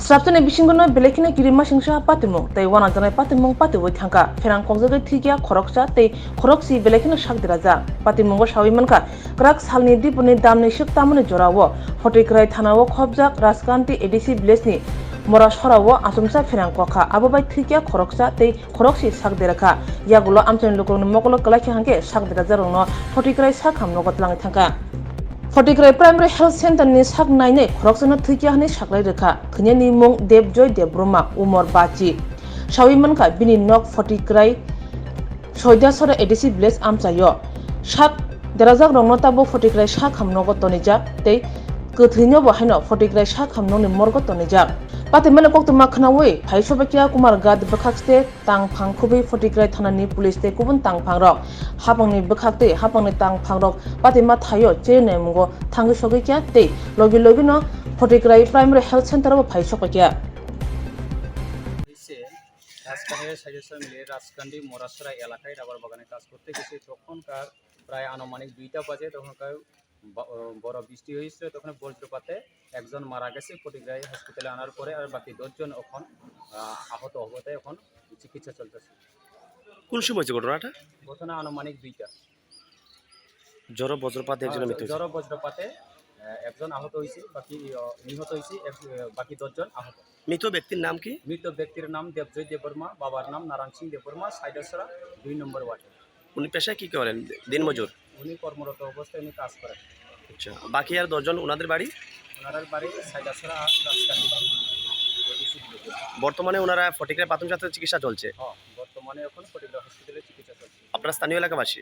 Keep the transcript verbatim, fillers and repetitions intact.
Chwrapchani bisingono belai kheno kirima singsa patimung tei uanakjaknai patimung patiwi thangkha. Pherang kokjagwi thwikya khoroksa tei khoroksi belai kheno sak derajak. Patimungo sawi mankha, kwrak salni dipuni damni swk tamoni jorao Photikrai thanao khopjak Rajkanti A D C village ni Morasora o achomsa pherang kokha. Abo bai thwikya khoroksa tei khoroksi sak derakha. Yagulo amchaini lukurokni mokolo kwlaikha hwnkhe sak derajakrokno Photikrai sak hamnogo twlangwi thangkha. Photikrai Primary Health Center ni sak nainai khoroksano thwikya hwnwi saklai rwkha. Thwinani mung Debjoy Debbarma, umor bachi. Sawi mankha bini nok Photikrai Soidasora A D C village amchaio. Sak derajakrokno tabuk Photikrai sak hamnogo tonijak tei kwthwinobo haino Photikrai sak hamnokni morgo tonijak. Patimani koktwma khnaui phai sobaikya Kumarghat bwkhakste tangphang khubui Photikrai thanani police tei kubun tangphangrok. Hapangni bwkhak tei hapangni tangphangrok patima thaio chiri naimungo thangwi sogwikya tei logi logino Photikrai Primary Health Center o phai sokbaikya. হয়েছে, রাজকান্দি সাইডের সঙ্গে মিলে রাজকান্দি মোরাসরা এলাকায় রাবার বাগানে কাজ করতে গেছি। তখনকার প্রায় আনুমানিক দুইটা বাজে। তখনকার ব-, বড় বৃষ্টি হয়েছে, তখন বজ্রপাতে একজন মারা গেছে। ফটিকরায় হসপিটালে আনার পরে আর বাকি দশজন এখন, আহ, আহত অবস্থায় এখন চিকিৎসা চলতেছে। কোন সময় হয়েছে ঘটনাটা? ঘটনা আনুমানিক দুইটা। ঝড়ো বজ্রপাতে একজনের আহ, মৃত্যু হয়েছে। ঝড়ো বজ্রপাতে, আহ, একজন আহত হয়েছে, বাকি, আহ, নিহত হয়েছে, এক, আহ, বাকি দশজন আহত। মৃত ব্যক্তির নাম কি? মৃত ব্যক্তির নাম দেবজয় দেববর্মা, বাবার নাম নারায়ণ সিং দেববর্মা, সাইডাসরা দুই নম্বর ওয়ার্ড। উনি পেশায় কি করেন? দিনমজুর। উনি কর্মরত অবস্থায় উনি কাজ করেন। আচ্ছা, বাকি আর দশজন ওনাদের বাড়ি? ওনাদের বাড়ি সাইডাসরা আর রাজকান্দি। বর্তমানে ওনারা ফটিকরা প্রাথমিক স্বাস্থ্য চিকিৎসা চলছে? হ্যাঁ, বর্তমানে এখন ফটিকরা হসপিটালে চিকিৎসা চলছে। আপনারা স্থানীয় এলাকাবাসী?